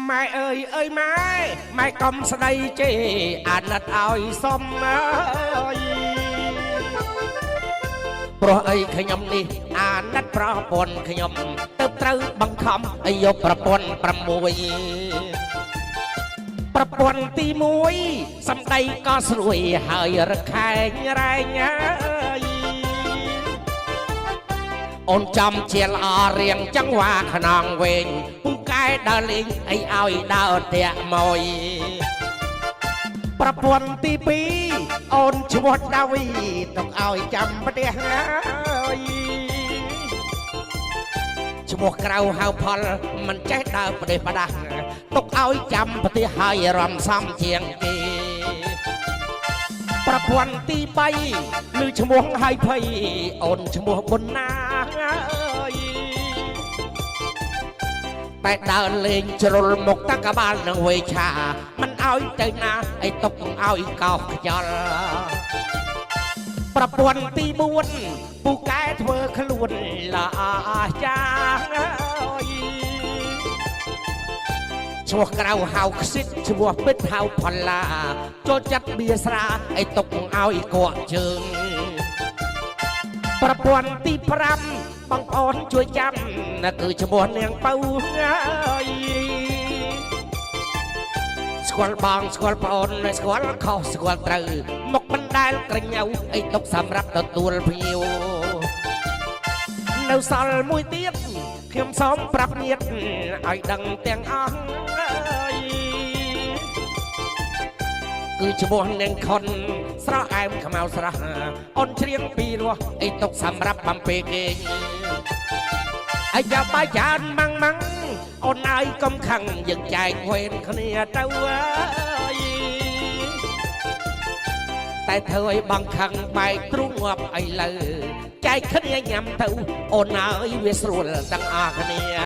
ម៉ែអើយអើយម៉ែម៉ែកុំស្ដីជេរអាណិតឲ្យសុំអើយព្រោះអីខ្ញុំនេះអាណិតប្រពន្ធខ្ញុំទៅត្រូវបង្ខំឲ្យយកប្រពន្ធ6ប្រពន្ធទី1សំដីក៏ស្រួយហើយរខែងរែងអើយអូនចំជាល្អរៀងចង្វាខ្នងវែងពូកែដើរលេងអីឲ្យដើរតាក់មួយប្រពន្ធទី2អូនឈ្មោះដាវីទុកឲ្យចាំផ្ទះហើយឈ្មោះក្រៅហៅផលមិនចេះដើរប្រទេសផ្ដាស់ទុកឲ្យចាំផ្ទះហើយរំសំជាងគេប្រពន្ធទី3ឬឈ្មោះហើយភ័យអូនឈ្មោះប៊ុនណាអើយតែដើរលេងជ្រុលមុខតាក្បាលនឹងវេឆាមិនឲ្យទៅណាអីទុកឲ្យកោសខ្យល់ប្រពន្ធទី4ពូកែធ្វើខ្លួនល្អចាអើយឈ្មោះក្រៅហៅខ្សិតឈ្មោះពិតហៅផល្លាចូលចិត្តបៀស្រាអីទុកឲ្យកក់ជើងប្រពន្ធទី5បងប្អូនជួយចាំណាគឺឈ្មោះនាងពៅអើយស្គាល់បងស្គាល់ប្អូនស្គាល់ខុសស្គាល់ត្រូវមុខមិនដែលក្រញៅអីទុកសម្រាប់ទទួលភ្ញៀវនៅសល់មួយទៀតខ្ញុំសូមប្រាប់ញាតិឲ្យដឹងទាំងអស់អើយគឺឈ្មោះនាងខុនស្រស់អែមខ្មៅស្រស់អូនច្រៀងពីរោះអីទុកសម្រាប់បំពេគេងអាយ៉ាបាយចានម៉ាំងម៉ាំងអូនអើយកុំខឹងយើងចែកវេនគ្នាទៅអើយតែធ្វើឲ្យបងខឹងបែកទ្រូងងាប់អីលើចែកគ្នាញ៉ាំទៅអូនអើយវាស្រួលទាំងអស់គ្នា។